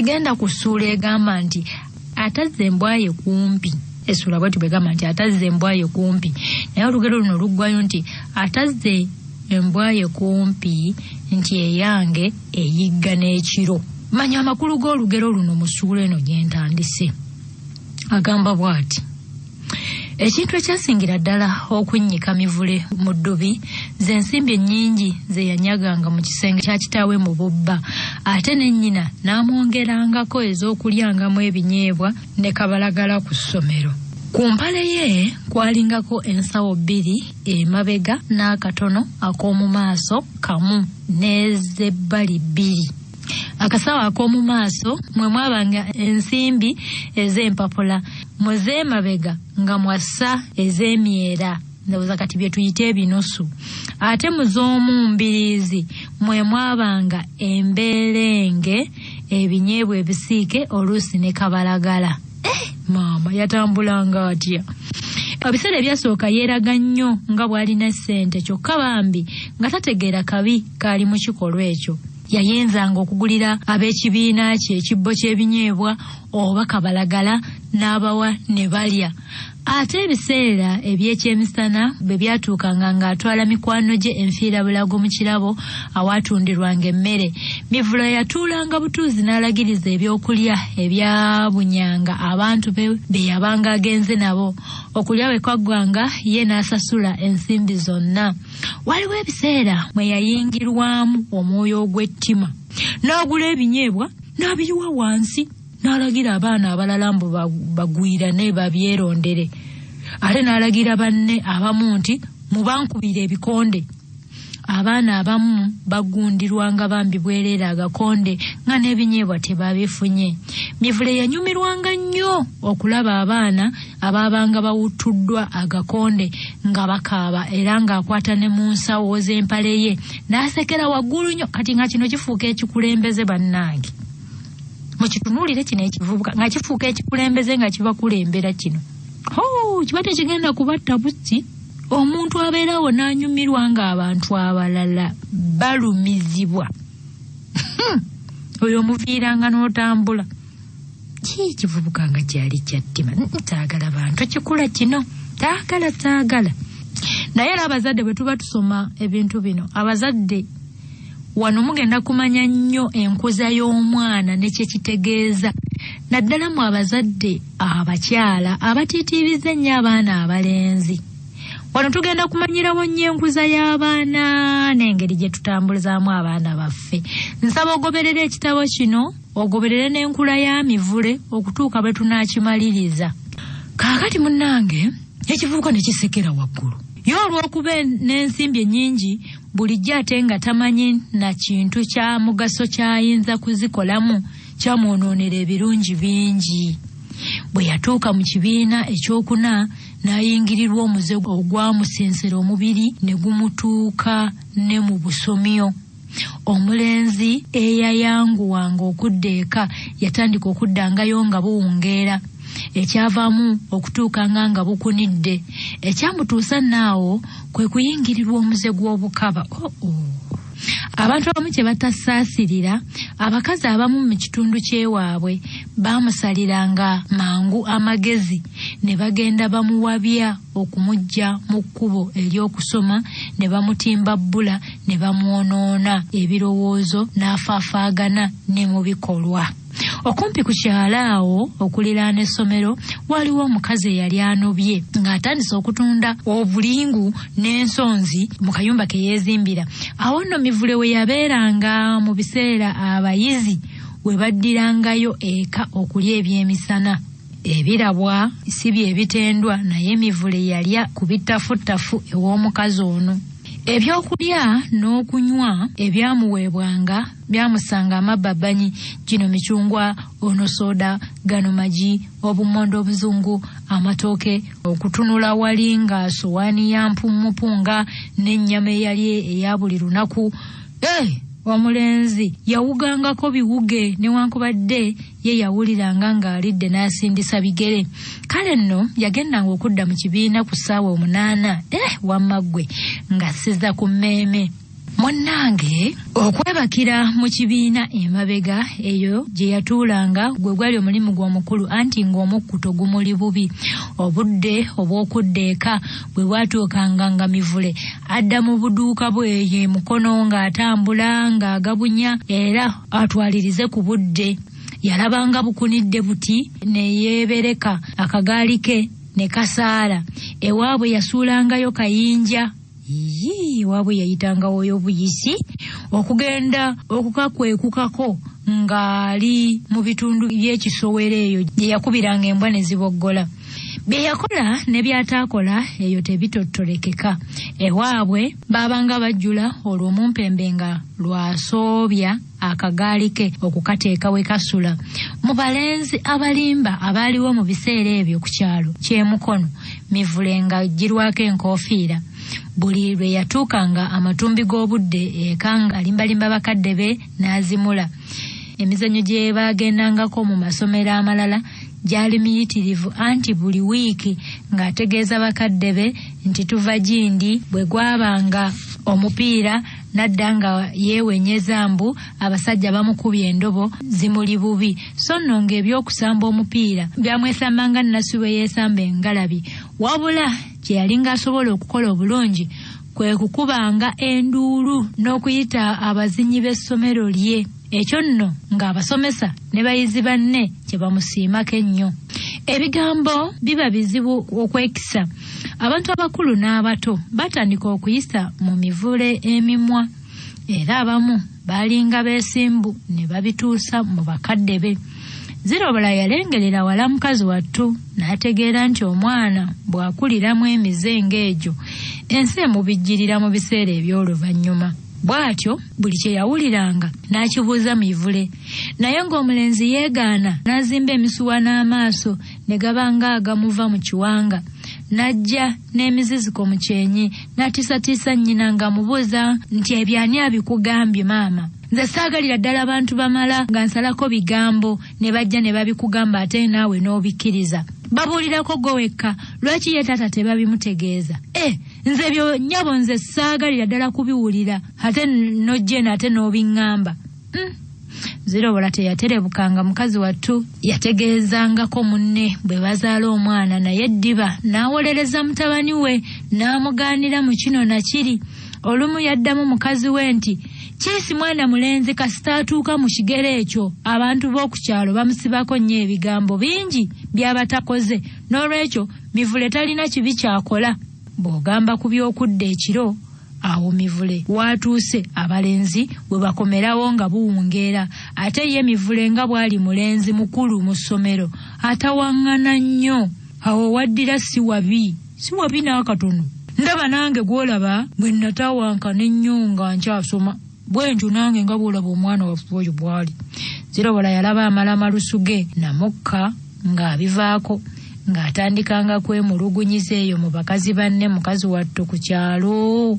Kati genda ku ssuula egamba nti atazza embwa ye kumpi. Essuula bweti bwegamba nti atazza embwa ye kumpi, naye olugero luno luggwayo nti atazze embwa ye kumpi nti eyange eyigga n'ekiro. Manya amakulu g'olugero luno mu ssuula eno gye ntandise. Agamba bw'ati: ekintu ekyasingira ddala okunnyika Mivule mu ddubi ze nsimbi ennyingi ze yanyaganga mu kisenge kya kitaawe mu bubba, ate ne nnyina n'amwongerangako ez'okulyangamu ebinyeebwa ne kabalagala ku ssomero. Ku mpale ye kwalingako ensawo bbiri emabega n'akatono ak'omu maaso kamu n'ez'ebbali bbiri. Akasawo ak'omu maaso mwe mwabanga ensimbi ez'empapula, mu z'emabega nga mwassa ez'emyera, ndowooza kati bye tuyita ebinusu, ate mu z'omu mbiriizi mwe mwabanga emberenge, ebinyeebwa ebisiike, oluusi ne kabalagala. Maama yatambulanga atya? Ebiseera ebyasooka yeeraga nnyo nga bw'alina ssente, kyokka bambi nga tategeera kabi kaali mu kikolwa ekyo. Yayinzanga okugulira ab'ekibiina kye ekibbo ky'ebinyeebwa oba kabalagala n'abawa ne balya. Ate ebiseera eby'ekyemisana bwe byatuukanga, ng'atwala mikwano gye enfiirabulago mu kirabo awaatundirwanga emmere. Mivule yatuulanga butuuzi n'alagiriza ebyokulya ebyabunyanga abantu be be yabanga agenze nabo. Okulya bwe kwaggwanga, ye n'asasula ensimbi zonna. Waliwo ebiseera mwe yayingirwamu omwoyo ogw'ettima, n'agula ebinyeebwa n'abiyiwa wansi, n'alagira abaana abalala mbu bagwirane babyerondere, ate n'alagira banne abamu nti mubankubire ebikonde. Abaana abamu bagundirwanga bambi bwereere agakonde nga n'ebinyeebwa tebabifunye. Mivule yanyumirwanga nnyo okulaba abaana abaabanga bawutuddwa agakonde nga bakaaba, era ng'akwata ne mu nsawo z'empale ye n'asekera waggulu nnyo. Kati nga kino kifuuka ekikulembeze, bannange, mukitunuulire kino ekivubuka nga kifuuka ekikulembeze, nga kibakulembera kino. Kiba tekigenda kubatta busi. Omuntu abeerawo n'anyumirwa ng'abantu abalala balumizibwa, oyo omuviiranga n'otambula. Ki ekivubuka nga kyali kyattima! Taagala bantu kikula kino, taagala, taagala. Naye era abazadde, bwe tuba tusoma ebintu bino, abazadde wano mugenda kumanya nnyo enkuza y'omwana ne kye kitegeeza, naddala mu abazadde abakyala abatiitiibiza ennyo abaana abalenzi. Wano tugenda kumanyirawo nnyo enkuza y'abaana n'engeri gye tutambulizaamu abaana baffe. Nsaba ogoberere ekitabo kino, ogoberere n'enkula ya Mivule okutuuka bwe tunaakimaliriza. Kaakati munnange, ekivubuka ne kisekera waggulu. Ye olw'okuba n'ensimbi ennyingi bulijjo ate nga tamanyi na kintu kya mugaso ky'ayinza kuzikolamu, kyamwonoonera ebirungi bingi. Bwe yatuuka mu kibiina ekyokuna, n'ayingirirwa omuze ogwamusensera omubiri ne gumutuuka ne mu busomyo. Omulenzi eyayanguwanga okudda eka yatandika okuddangayo nga buwungeera, ekyavaamu okutuukanga nga bukunidde. Ekyamutuusa naawo kwe kuyingirirwa omuze gw'obukaba. Oh, oh. Abantu abamu kye batasaasirira, abakazi abamu mu kitundu ky'ewaabwe baamusaliranga mangu amagezi ne bagenda bamuwabya okumuggya mu kkubo ery'okusoma, ne bamutimba bbula, ne bamwonoona ebirowoozo n'afaafaagana ne mu bikolwa. Okumpi ku kyalo awo okuliraana essomero waliwo omukazi eyali anobye ng'atandise okutunda obulingu n'ensonzi mu kayumba ke yeezimbira. Awo nno Mivule we yabeeranga mu biseera abayizi we baddirangayo eka okulya ebyemisana. Ebirabwa si bye bitendwa, naye Mivule yalya ku bittafuttafu ew'omukazi ono. Ebyokulya n'okunywa ebyamuweebwanga byamusanga amabbabanyi: gino micungwa, ono soda, gano magi, obumonde obuzungu, amatooke. Okutunula wali nga sowaani ya mpumupunga n'ennyama eyali eya buli lunaku. Omulenzi yawugangako biwuge, newankubadde ye yawuliranga ng'alidde n'asindisa bigere. Kale nno yagendanga okudda mu kibiina ku ssaawa 8, wamma ggwe ng'assiza ku mmeeme. Munnange, okwebakira mu kibiina emabega eyo gye yatuulanga gwe gwali omulimu gwe omukulu, anti ng'omukkuto gumuli bubi. Obudde obw'okudda eka bwe bwatuukanga nga Mivule adda mu buduuka bwe eyo e Mukono ng'atambula ng'agabunya era atwalirize ku budde. Yalabanga bukunidde buti ne yeebereka akagaali ke ne kasaala. Ewaabwe yasuulangayo kayinja. Yii, waabwe yayitangawo obuyisi okugenda okukakwekukako ng'ali mu bitundu by'ekisowero eyo gye yakubiranga embwa ne ziboggola. Bye yakola ne by'ataakola eyo tebitottolekeka. Ewaabwe baabanga bajjula olwo omumpembe nga lw'asoobya akagaali ke okukateeka we kasula. Mu balenzi abalimba abaaliwo mu biseera ebyo ku kyalo ky'e Mukono, Mivule ng'aggyirwako enkoofiira. Buli lwe yatuukanga amatumbi g'obudde eka ng'alimbalimba bakadde be n'azimula. Emizannyo gye baagendangako mu masomero amalala gyali miyitirivu anti buli wiiki ng'ategeeza bakadde be nti tuva gindi bwe gwabanga omupiira n'adda nga yeewenyeza mbu abasajja bamukubye endobo zimuli bubi so nno ng'ebyokusamba omupiira byamwesamba nga Nnaswi bwe yeesamba engalabi wabula kye yalinga asobola okukola obulungi kwe kukubanga enduulu n'okuyita abazinyi b'essomero lye ekyo nno ng'abasomesa ne bayizi banne kye bamusiimako ennyo. Ebigambo biba bizibu okwekisa. Abantu abakulu n'abato batandika okuyisa mu mivule emimwa era abamu baalinga beesimbu ne babituusa mu bakadde be. Zirobola yalengerera wala mukazi wattu n'ategeera nti omwana bw'akuliramu emize ng'egyo ensi emubijjirira mu biseera eby'oluvannyuma. Bw'atyo buli kye yawuliranga n'akibuuza Mivule. Naye ng'omulenzi yeegaana n'azimba emisuwa n'amaaso ne gaba ng'agamuva mu kiwanga. N'ajja n'emiziziko mu kyenyi n'atiisatiisa nnyina ng'amubuuza nti ebyo ani abikugambye maama? Nze saagalira ddala bantu bamala nga nsalako bigambo ne bajja ne babikugamba ate naawe n'obikkiriza. Babuulirako ggwe wekka, lwaki ye taata tebabimutegeeza? Eh, nze ebyo nnyabo nze saagalira ddala kubiwulira ate n'ojja eno ate n'obiŋŋamba. Zirobola teyaterebukanga mukazi wattu yategeezangako munne bwe bazaala omwana naye eddiba n'awolereza mutabani we n'amugaanira mu kino na kiri. Olumu yaddamu mukazi we nti kiisi mwana mulenzi kasita atuuka mu kigero ekyo abantu b'oku kyalo bamusibako nnyo ebigambo bingi by'abatakoze n'olwekyo Mivule talina kibi ky'akola. Bw'ogamba ku by'okudda ekiro Awo Mivule w'atuuse abalenzi we bakomerawo nga buwungeera ate ye Mivule nga bw'ali mulenzi mukulu mu ssomero atawaŋŋana nnyo. Awo w'addira si wabi, si wabi n'akatono. Ndaba nange gw'olaba bwe natawankana ennyo nga nkyasoma bwentyo nange nga bw'olaba omwana waffe oyo bw'ali. Zirobola yalaba amala malusu ge namukka ng'abivaako ng'atandikanga kwemulugunyiza eyo mu bakazi banne mukazi wattu ku kyalo.